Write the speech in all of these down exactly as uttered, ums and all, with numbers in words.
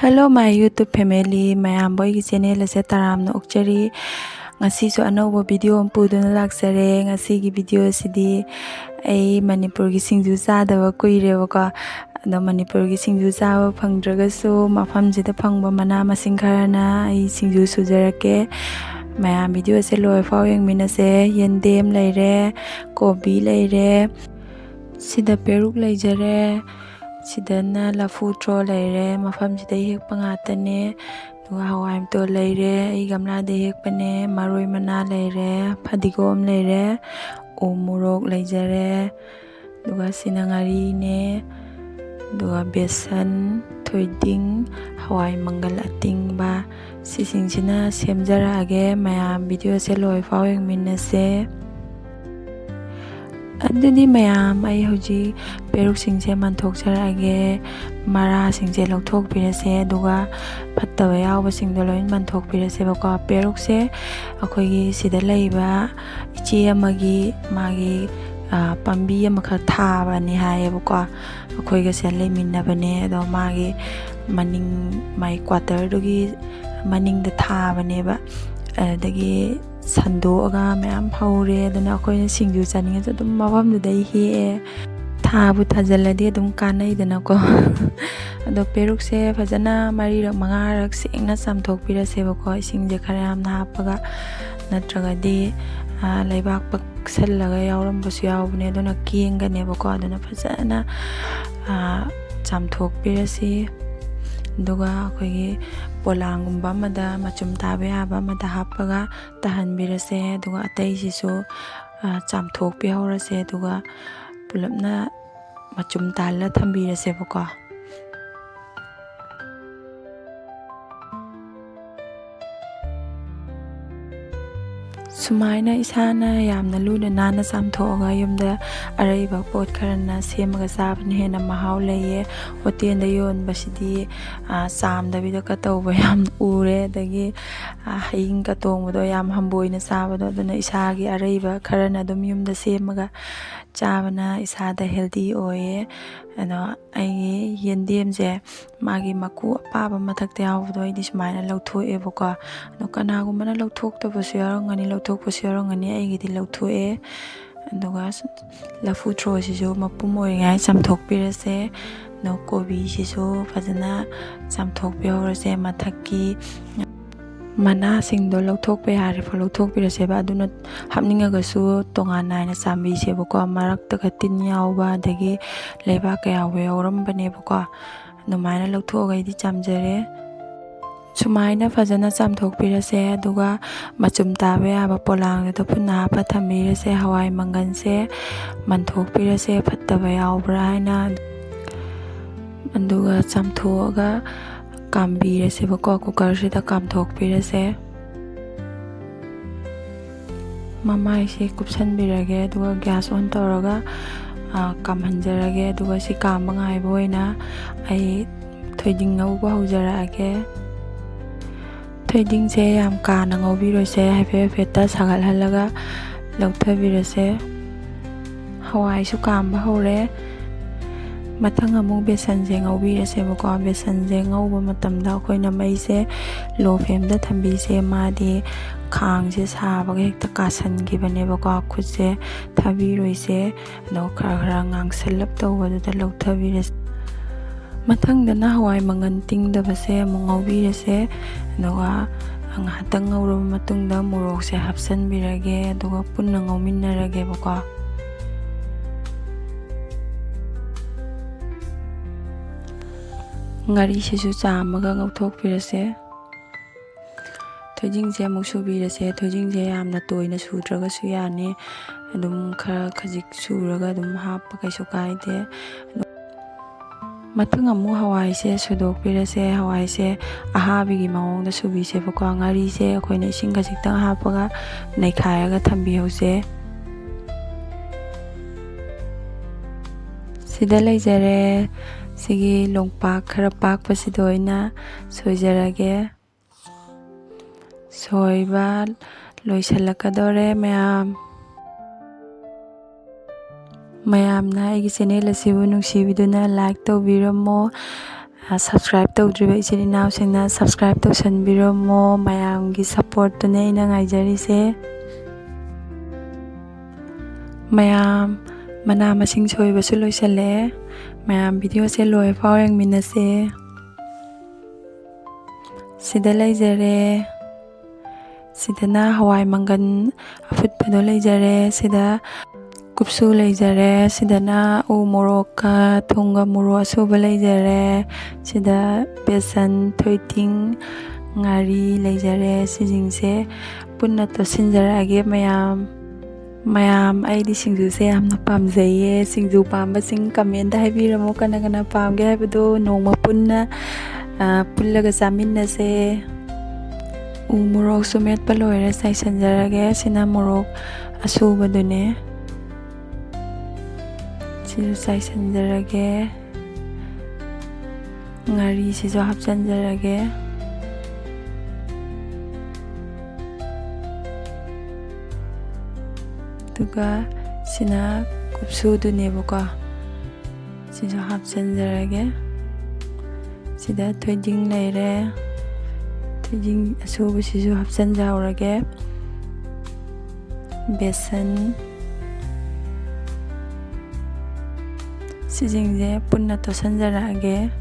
Hello my YouTube family, ꯃꯌꯥꯝꯕꯨ ꯑꯩꯒꯤ channel ꯑꯁꯦ ꯇꯔꯥꯝꯅ ꯑꯣꯛꯆꯔꯤ꯫ ꯉꯁꯤꯁꯨ ꯑꯅꯧꯕ video ꯑꯃ ꯄꯨꯗꯨꯅ ꯂꯥꯛꯆꯔꯦ꯫ ꯉꯁꯤꯒꯤ video ꯑꯁꯤꯗꯤ ꯑꯩ ꯃꯅꯤꯄꯨꯔꯒꯤ ꯁꯤꯡꯖꯨ ꯆꯥꯗꯕ ꯀꯨꯏꯔꯦꯕꯀꯣ꯫ ꯑꯗꯣ ꯃꯅꯤꯄꯨꯔꯒꯤ ꯁꯤꯡꯖꯨ ꯆꯥꯕ ꯐꯪꯗ꯭ꯔꯒꯁꯨ ꯃꯐꯝꯁꯤꯗ ꯐꯪꯕ ꯃꯅꯥ ꯃꯁꯤꯡ ꯈꯔꯅ ꯑꯩ ꯁꯤꯡꯖꯨ ꯁꯨꯖꯔꯛꯀꯦ꯫ ꯃꯌꯥꯝ video ꯑꯁꯦ ꯂꯣꯏꯐꯥꯎ ꯌꯦꯡꯃꯤꯟꯅꯁꯦ꯫ ꯌꯦꯟꯗꯦꯝ ꯂꯩꯔꯦ, ꯀꯣꯕꯤ ꯂꯩꯔꯦ, ꯁꯤꯗ ꯄꯦꯔꯨꯛ ꯂꯩꯖꯔꯦ, ꯁꯤꯗꯅ ꯂꯐꯨ ꯊ꯭ꯔꯣ ꯂꯩꯔꯦ, ꯃꯐꯝꯁꯤꯗ ꯍꯦꯛꯄ ꯉꯥꯛꯇꯅꯦ꯫ ꯑꯗꯨꯒ ꯍꯋꯥꯏ ꯃꯇꯣꯜ ꯂꯩꯔꯦ, ꯑꯩ ꯒꯝꯂꯥꯗ ꯍꯦꯛꯄꯅꯦ, ꯃꯔꯣꯏ ꯃꯅꯥ ꯂꯩꯔꯦ, ꯐꯗꯤꯒꯣꯝ ꯂꯩꯔꯦ, ꯎ ꯃꯣꯔꯣꯛ ꯂꯩꯖꯔꯦ, ꯑꯗꯨꯒ ꯁꯤꯅ ꯉꯥꯔꯤꯅꯦ, ꯑꯗꯨꯒ ꯕꯦꯁꯟ, ꯊꯣꯏꯗꯤꯡ, ꯍꯋꯥꯏ ꯃꯪꯒꯜ ꯑꯇꯤꯡꯕ, ꯁꯤꯁꯤꯡꯁꯤꯅ ꯁꯦꯝꯖꯔꯛꯑꯒꯦ꯫ ꯃꯌꯥꯝ video ꯁꯦ ꯂꯣꯏꯐꯥꯎ ꯌꯦꯡꯃꯤꯟꯅꯁꯦ꯫ ꯑꯗꯨꯗꯤ ꯃꯌꯥꯝ, ꯑꯩ ꯍꯧꯖꯤꯛ ꯄꯦꯔꯨꯛꯁꯤꯡꯁꯦ ꯃꯟꯊꯣꯛꯆꯔꯛꯑꯒꯦ꯫ ꯃꯔꯥꯁꯤꯡꯁꯦ ꯂꯧꯊꯣꯛꯄꯤꯔꯁꯦ, ꯑꯗꯨꯒ ꯐꯠꯇꯕ ꯌꯥꯎꯕꯁꯤꯡꯗꯣ ꯂꯣꯏ ꯃꯟꯊꯣꯛꯄꯤꯔꯁꯦꯕꯀꯣ꯫ ꯄꯦꯔꯨꯛꯁꯦ ꯑꯩꯈꯣꯏꯒꯤ ꯁꯤꯗ ꯂꯩꯕ ꯏꯆꯦ ꯑꯃꯒꯤ, ꯃꯥꯒꯤ, ꯑ, ꯄꯥꯝꯕꯤ ꯑꯃꯈꯛ ꯊꯥꯕꯅꯦ ꯍꯥꯏꯌꯦꯕꯀꯣ꯫ ꯑꯩꯈꯣꯏꯒꯁꯦ ꯂꯩꯃꯤꯟꯅꯕꯅꯦ, ꯑꯗꯣ ꯃꯥꯒꯤ ꯃꯅꯤꯡ, ꯃꯥꯒꯤ quarter ꯗꯨꯒꯤ ꯃꯅꯤꯡꯗ ꯊꯥꯕꯅꯦꯕ꯫ ꯑꯗꯨꯗꯒꯤ ꯁꯟꯗꯣꯛꯑꯒ ꯃꯌꯥꯝ ꯍꯧꯔꯦ꯫ ꯑꯗꯨꯅ ꯑꯩꯈꯣꯏꯅ ꯁꯤꯡꯖꯨ ꯆꯥꯅꯤꯡꯉꯁꯨ ꯑꯗꯨꯝ ꯃꯐꯝꯗꯨꯗꯩ ꯍꯦꯛꯑꯦ꯫ ꯊꯥꯕꯨ ꯊꯥꯖꯤꯜꯂꯗꯤ ꯑꯗꯨꯝ ꯀꯥꯟꯅꯩꯗꯅꯀꯣ꯫ ꯑꯗꯣ ꯄꯦꯔꯨꯛꯁꯦ ꯐꯖꯅ ꯃꯔꯤꯔꯛ ꯃꯉꯥꯔꯛ ꯁꯦꯡꯅ ꯆꯥꯝꯊꯣꯛꯄꯤꯔꯁꯦꯕꯀꯣ, ꯏꯁꯤꯡꯁꯦ ꯈꯔ ꯌꯥꯝꯅ ꯍꯥꯞꯄꯒ, ꯅꯠꯇ꯭ꯔꯒꯗꯤ, ꯑ, ꯂꯩꯕꯥꯛ ꯄꯛꯁꯜꯂꯒ ꯌꯥꯎꯔꯝꯕꯁꯨ ꯌꯥꯎꯕꯅꯦ, ꯑꯗꯨꯅ ꯀꯦꯡꯒꯅꯦꯕꯀꯣ꯫ ꯑꯗꯨꯅ ꯐꯖꯅ, ꯑ, ꯆꯥꯝꯊꯣꯛꯄꯤꯔꯁꯤ꯫ ꯑꯗꯨꯒ ꯑꯩꯈꯣꯏꯒꯤ ꯄꯣꯂꯥꯡꯒꯨꯝꯕ ꯑꯃꯗ, ꯃꯆꯨꯝ ꯇꯥꯕ ꯌꯥꯕ ꯑꯃꯗ ꯍꯥꯞꯄꯒ ꯇꯥꯍꯟꯕꯤꯔꯁꯦ꯫ ꯑꯗꯨꯒ ꯑꯇꯩꯁꯤꯁꯨ, ꯑ, ꯆꯥꯝꯊꯣꯛꯄꯤꯍꯧꯔꯁꯦ꯫ ꯑꯗꯨꯒ ꯄꯨꯂꯞꯅ ꯃꯆꯨꯝ ꯇꯥꯍꯜꯂ ꯊꯝꯕꯤꯔꯁꯦꯕꯀꯣ꯫ ꯁꯨꯃꯥꯏꯅ ꯏꯁꯥꯅ ꯌꯥꯝꯅ ꯂꯨꯅ ꯅꯥꯟꯅ ꯆꯥꯝꯊꯣꯛꯑꯒ ꯌꯨꯝꯗ ꯑꯔꯩꯕ ꯄꯣꯠ ꯈꯔꯅ ꯁꯦꯝꯃꯒ ꯆꯥꯕꯅ ꯍꯦꯟꯅ ꯃꯍꯥꯎ ꯂꯩꯌꯦ꯫ ꯍꯣꯇꯦꯜꯗ ꯌꯣꯟꯕꯁꯤꯗꯤ, ꯑ, ꯆꯥꯝꯗꯕꯤꯗ ꯀꯠ ꯇꯧꯕ ꯌꯥꯝ ꯎꯔꯦ꯫ ꯑꯗꯒꯤ, ꯑ, ꯍꯌꯤꯡ ꯀꯠ ꯇꯣꯡꯕꯗꯣ ꯌꯥꯝ ꯍꯝꯕꯣꯏꯅ ꯆꯥꯕꯗꯣ꯫ ꯑꯗꯨꯅ ꯏꯁꯥꯒꯤ ꯑꯔꯩꯕ ꯈꯔꯅ ꯑꯗꯨꯝ ꯌꯨꯝꯗ ꯁꯦꯝꯃꯒ ꯆꯥꯕꯅ ꯏꯁꯥꯗ healthy ꯑꯣꯏꯌꯦ꯫ ꯑꯗꯣ ꯑꯩꯒꯤ ꯌꯦꯟꯗꯦꯝꯁꯦ ꯃꯥꯒꯤ ꯃꯀꯨ ꯑꯄꯥꯕ ꯃꯊꯛꯇ ꯌꯥꯎꯕꯗꯣ ꯑꯩꯗꯤ ꯁꯨꯃꯥꯏꯅ ꯂꯧꯊꯣꯛꯑꯦꯕꯀꯣ꯫ ꯑꯗꯣ ꯀꯅꯥꯒꯨꯝꯕꯅ ꯂꯧꯊꯣꯛꯇꯕꯁꯨ ꯌꯥꯎꯔꯝꯒꯅꯤ, ꯂꯧꯊꯣꯛꯄꯁꯨ ꯌꯥꯎꯔꯝꯒꯅꯤ꯫ ꯑꯩꯒꯤꯗꯤ ꯂꯧꯊꯣꯛꯑꯦ꯫ ꯑꯗꯨꯒ ꯂꯐꯨ ꯊ꯭ꯔꯣꯁꯤꯁꯨ ꯃꯄꯨꯝ ꯑꯣꯏꯔꯤꯉꯥꯏ ꯆꯥꯝꯊꯣꯛꯄꯤꯔꯁꯦ꯫ ꯑꯗꯣ ꯀꯣꯕꯤꯁꯤꯁꯨ ꯐꯖꯅ ꯆꯥꯝꯊꯣꯛꯄꯤꯍꯧꯔꯁꯦ꯫ ꯃꯊꯛꯀꯤ ꯃꯅꯥꯁꯤꯡꯗꯣ ꯂꯧꯊꯣꯛꯄ ꯌꯥꯔꯤꯐꯥꯎ ꯂꯧꯊꯣꯛꯄꯤꯔꯁꯦꯕ꯫ ꯑꯗꯨꯅ ꯍꯥꯞꯅꯤꯡꯉꯒꯁꯨ ꯇꯣꯉꯥꯟ ꯅꯥꯏꯅ ꯆꯥꯝꯕꯤꯁꯦꯕꯀꯣ꯫ ꯃꯔꯛꯇꯒ ꯇꯤꯟ ꯌꯥꯎꯕ ꯑꯗꯒꯤ ꯂꯩꯕꯥꯛꯀ ꯌꯥꯎꯕ ꯌꯥꯎꯔꯝꯕꯅꯦꯕꯀꯣ꯫ ꯑꯗꯨꯃꯥꯏꯅ ꯂꯧꯊꯣꯛꯑꯒ ꯑꯩꯗꯤ ꯆꯥꯝꯖꯔꯦ꯫ ꯁꯨꯃꯥꯏꯅ ꯐꯖꯅ ꯆꯥꯝꯊꯣꯛꯄꯤꯔꯁꯦ꯫ ꯑꯗꯨꯒ ꯃꯆꯨꯝ ꯇꯥꯕ ꯌꯥꯕ ꯄꯣꯂꯥꯡꯗꯨꯗ ꯄꯨꯟꯅ ꯍꯥꯞꯄ ꯊꯝꯕꯤꯔꯁꯦ꯫ ꯍꯋꯥꯏ ꯃꯪꯒꯜꯁꯦ ꯃꯟꯊꯣꯛꯄꯤꯔꯁꯦ, ꯐꯠꯇꯕ ꯌꯥꯎꯕ꯭ꯔꯥ ꯍꯥꯏꯅ꯫ ꯑꯗꯨꯒ ꯆꯥꯝꯊꯣꯛꯑꯒ ꯀꯥꯝꯕꯤꯔꯁꯦꯕꯀꯣ꯫ ꯀꯨꯀꯔꯁꯤꯗ ꯀꯥꯝꯊꯣꯛꯄꯤꯔꯁꯦ꯫ ꯃꯃꯥꯏꯁꯦ ꯀꯨꯞꯁꯟꯕꯤꯔꯒꯦ, ꯑꯗꯨꯒ gas on ꯇꯧꯔꯒ, ꯑ, ꯀꯥꯝꯍꯟꯖꯔꯒꯦ꯫ ꯑꯗꯨꯒ ꯁꯤ ꯀꯥꯝꯕ ꯉꯥꯏꯕ ꯑꯣꯏꯅ ꯑꯩ ꯊꯣꯏꯗꯤꯡ ꯉꯧꯕ ꯍꯧꯖꯔꯛꯑꯒꯦ꯫ ꯊꯣꯏꯗꯤꯡꯁꯦ ꯌꯥꯝ ꯀꯥꯅ ꯉꯧꯕꯤꯔꯣꯏꯁꯦ, ꯍꯥꯏꯐꯦꯠ ꯍꯥꯏꯐꯦꯠꯇ ꯁꯥꯒꯠꯍꯜꯂꯒ ꯂꯧꯊꯕꯤꯔꯁꯦ꯫ ꯍꯋꯥꯏꯁꯨ ꯀꯥꯝꯕ ꯍꯧꯔꯦ꯫ ꯃꯊꯪ ꯑꯃꯨꯛ ꯕꯦꯁꯟꯁꯦ ꯉꯧꯕꯤꯔꯁꯦꯕꯀꯣ꯫ ꯕꯦꯁꯟꯁꯦ ꯉꯧꯕ ꯃꯇꯝꯗ ꯑꯩꯈꯣꯏꯅ ꯃꯩꯁꯦ low flameꯗ ꯊꯝꯕꯤꯁꯦ, ꯃꯥꯗꯤ ꯈꯥꯡꯁꯦ ꯁꯥꯕꯒ ꯍꯦꯛꯇ ꯀꯥꯁꯟꯈꯤꯕꯅꯦꯕꯀꯣ꯫ ꯈꯨꯠꯁꯦ ꯊꯥꯕꯤꯔꯣꯏꯁꯦ꯫ ꯑꯗꯣ ꯈꯔ ꯈꯔ ꯉꯥꯡꯁꯜꯂꯞ ꯇꯧꯕꯗꯨꯗ ꯂꯧꯊꯕꯤꯔꯁꯦ꯫ ꯃꯊꯪꯗꯅ ꯍꯋꯥꯏ ꯃꯪꯒꯟ ꯇꯤꯡꯗꯕꯁꯦ ꯑꯃꯨꯛ ꯉꯧꯕꯤꯔꯁꯦ꯫ ꯑꯗꯨꯒ ꯉꯥꯏꯍꯥꯛꯇꯪ ꯉꯧꯔꯕ ꯃꯇꯨꯡꯗ ꯃꯣꯔꯣꯛꯁꯦ ꯍꯥꯞꯆꯤꯟꯕꯤꯔꯒꯦ, ꯑꯗꯨꯒ ꯄꯨꯟꯅ ꯉꯧꯃꯤꯟꯅꯔꯒꯦꯕꯀꯣ꯫ ꯉꯥꯔꯤꯁꯤꯁꯨ ꯆꯥꯝꯃꯒ ꯉꯧꯊꯣꯛꯄꯤꯔꯁꯦ꯫ ꯊꯣꯏꯗꯤꯡꯁꯦ ꯑꯃꯨꯛ ꯁꯨꯕꯤꯔꯁꯦ꯫ ꯊꯣꯏꯗꯤꯡꯁꯦ ꯌꯥꯝꯅ ꯇꯣꯏꯅ ꯁꯨꯗ꯭ꯔꯒꯁꯨ ꯌꯥꯅꯤ, ꯑꯗꯨꯝ ꯈꯔ ꯈꯖꯤꯛ ꯁꯨꯔꯒ ꯑꯗꯨꯝ ꯍꯥꯞꯄ ꯀꯩꯁꯨ ꯀꯥꯏꯗꯦ꯫ ꯃꯊꯪ ꯑꯃꯨꯛ ꯍꯋꯥꯏꯁꯦ ꯁꯨꯗꯣꯛꯄꯤꯔꯁꯦ꯫ ꯍꯋꯥꯏꯁꯦ ꯑꯍꯥꯕꯤꯒꯤ ꯃꯑꯣꯡꯗ ꯁꯨꯕꯤꯁꯦꯕꯀꯣ꯫ ꯉꯥꯔꯤꯁꯦ ꯑꯩꯈꯣꯏꯅ ꯏꯁꯤꯡ ꯈꯖꯤꯛꯇꯪ ꯍꯥꯞꯄꯒ ꯅꯩꯈꯥꯏꯔꯒ ꯊꯝꯕꯤꯍꯧꯁꯦ꯫ ꯁꯤꯗ ꯂꯩꯖꯔꯦ꯫ ꯁꯤꯒꯤ ꯂꯣꯡꯄꯥꯛ ꯈꯔ ꯄꯥꯛꯄꯁꯤꯗ ꯑꯣꯏꯅ ꯁꯣꯏꯖꯔꯒꯦ꯫ ꯁꯣꯏꯕ ꯂꯣꯏꯁꯤꯜꯂꯛꯀꯗꯧꯔꯦ ꯃꯌꯥꯝ꯫ ꯃꯌꯥꯝꯅ ꯑꯩꯒꯤ ꯆꯦꯅꯦꯜ ꯑꯁꯤꯕꯨ ꯅꯨꯡꯁꯤꯕꯤꯗꯨꯅ ꯂꯥꯏꯛ ꯇꯧꯕꯤꯔꯝꯃꯣ꯫ ꯁꯕꯁꯀ꯭ꯔꯥꯏꯕ ꯇꯧꯗ꯭ꯔꯤꯕ ꯏꯆꯤꯜ ꯏꯅꯥꯎꯁꯤꯡꯅ ꯁꯕꯁꯀ꯭ꯔꯥꯏꯕ ꯇꯧꯁꯟꯕꯤꯔꯝꯃꯣ꯫ ꯃꯌꯥꯝꯒꯤ ꯁꯞꯄꯣꯔꯠꯇꯨꯅꯦ ꯑꯩꯅ ꯉꯥꯏꯖꯔꯤꯁꯦ꯫ ꯃꯌꯥꯝ, ꯃꯅꯥ ꯃꯁꯤꯡ ꯁꯣꯏꯕꯁꯨ ꯂꯣꯏꯁꯤꯜꯂꯛꯑꯦ꯫ ꯃꯌꯥꯝ, ꯚꯤꯗꯤꯑꯣꯁꯦ ꯂꯣꯏꯐꯥꯎ ꯌꯦꯡꯃꯤꯟꯅꯁꯦ꯫ ꯁꯤꯗ ꯂꯩꯖꯔꯦ꯫ ꯁꯤꯗꯅ ꯍꯋꯥꯏ ꯃꯪꯒꯟ ꯑꯐꯨꯠꯄꯗꯣ ꯂꯩꯖꯔꯦ꯫ ꯁꯤꯗ ꯀꯨꯞꯁꯨ ꯂꯩꯖꯔꯦ꯫ ꯁꯤꯗꯅ ꯎ ꯃꯣꯔꯣꯛꯀ ꯊꯨꯝꯒ ꯃꯣꯔꯣꯛ ꯑꯁꯨꯕ ꯂꯩꯖꯔꯦ꯫ ꯁꯤꯗ ꯕꯦꯁꯟ, ꯊꯣꯏꯗꯤꯡ, ꯉꯥꯔꯤ ꯂꯩꯖꯔꯦ꯫ ꯁꯤꯁꯤꯡꯁꯦ ꯄꯨꯟꯅ ꯇꯣꯠꯁꯤꯟꯖꯔꯛꯑꯒꯦ ꯃꯌꯥꯝ꯫ ꯃꯌꯥꯝ, ꯑꯩꯗꯤ ꯁꯤꯡꯖꯨꯁꯦ ꯌꯥꯝꯅ ꯄꯥꯝꯖꯩꯌꯦ꯫ ꯁꯤꯡꯖꯨ ꯄꯥꯝꯕꯁꯤꯡ ꯀꯃꯦꯟꯗ ꯍꯥꯏꯕꯤꯔꯝꯃꯨ, ꯀꯅꯥ ꯀꯅꯥ ꯄꯥꯝꯒꯦ ꯍꯥꯏꯕꯗꯣ꯫ ꯅꯣꯡꯃ ꯄꯨꯟꯅ, ꯑ, ꯄꯨꯜꯂꯒ ꯆꯥꯃꯤꯟꯅꯁꯦ꯫ ꯎ ꯃꯣꯔꯣꯛꯁꯨ ꯃꯦꯠꯄ ꯂꯣꯏꯔꯦ, ꯆꯥꯏꯁꯤꯟꯖꯔꯒꯦ꯫ ꯁꯤꯅ ꯃꯣꯔꯣꯛ ꯑꯁꯨꯕꯗꯨꯅꯦ꯫ ꯁꯤꯁꯨ ꯆꯥꯏꯁꯤꯟꯖꯔꯒꯦ꯫ ꯉꯥꯔꯤꯁꯤꯁꯨ ꯍꯥꯞꯆꯤꯟꯖꯔꯒꯦ꯫ ꯑꯗꯨꯒ ꯁꯤꯅ ꯀꯨꯞꯁꯨꯗꯨꯅꯦꯕꯀꯣ꯫ ꯁꯤꯁꯨ ꯍꯥꯞꯆꯤꯟꯖꯔꯒꯦ꯫ ꯁꯤꯗ ꯊꯣꯏꯗꯤꯡ ꯂꯩꯔꯦ꯫ ꯊꯣꯏꯗꯤꯡ ꯑꯁꯨꯕꯁꯤꯁꯨ ꯍꯥꯞꯆꯤꯟꯖꯍꯧꯔꯒꯦ꯫ ꯕꯦꯁꯟ꯫ ꯁꯤꯁꯤꯡꯁꯦ ꯄꯨꯟꯅ ꯇꯣꯠꯁꯤꯟꯖꯔꯛꯑꯒꯦ꯫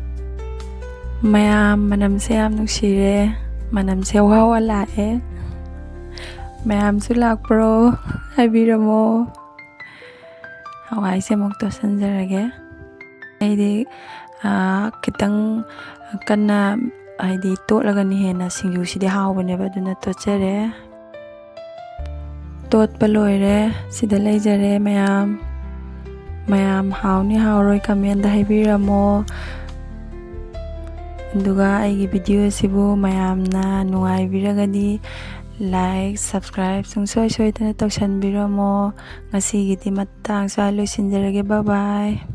ꯃꯌꯥꯝ, ꯃꯅꯝꯁꯦ ꯌꯥꯝ ꯅꯨꯡꯁꯤꯔꯦ꯫ ꯃꯅꯝꯁꯦ ꯋꯥ ꯋꯥ ꯂꯥꯛꯑꯦ꯫ ꯃꯌꯥꯝꯁꯨ ꯂꯥꯛꯄ꯭ꯔꯣ? ꯍꯥꯏꯕꯤꯔꯝꯃꯣ꯫ ꯍꯋꯥꯏꯁꯦ ꯑꯃꯨꯛ ꯇꯣꯠꯁꯤꯟꯖꯔꯒꯦ꯫ ꯑꯩꯗꯤ, ꯑꯥ, ꯈꯤꯇꯪ ꯀꯟꯅ, ꯍꯥꯏꯗꯤ, ꯇꯣꯠꯂꯒꯅ ꯍꯦꯟꯅ ꯁꯤꯡꯖꯨꯁꯤꯗꯤ ꯍꯥꯎꯕꯅꯦꯕ, ꯑꯗꯨꯅ ꯇꯣꯠꯆꯔꯦ꯫ ꯇꯣꯠꯄ ꯂꯣꯏꯔꯦ꯫ ꯁꯤꯗ ꯂꯩꯖꯔꯦ ꯃꯌꯥꯝ꯫ ꯃꯌꯥꯝ ꯍꯥꯎꯅꯤ ꯍꯥꯎꯔꯣꯏ ꯀꯃꯦꯟꯗ ꯍꯥꯏꯕꯤꯔꯝꯃꯣ꯫ ꯑꯗꯨꯒ ꯑꯩꯒꯤ ꯚꯤꯗꯤꯑꯣ ꯑꯁꯤꯕꯨ ꯃꯌꯥꯝꯅ ꯅꯨꯡꯉꯥꯏꯕꯤꯔꯒꯗꯤ ꯂꯥꯏꯛ, ꯁꯕꯁꯀ꯭ꯔꯥꯏꯕ ꯁꯨꯡꯁꯣꯏ ꯁꯣꯏꯗꯅ ꯇꯧꯁꯟꯕꯤꯔꯝꯃꯣ꯫ ꯉꯁꯤꯒꯤꯗꯤ ꯃꯇꯥꯡ ꯁ꯭ꯋꯥꯏ ꯂꯣꯏꯁꯤꯟꯖꯔꯒꯦ꯫ ꯕꯥꯏ ꯕꯥꯏ꯫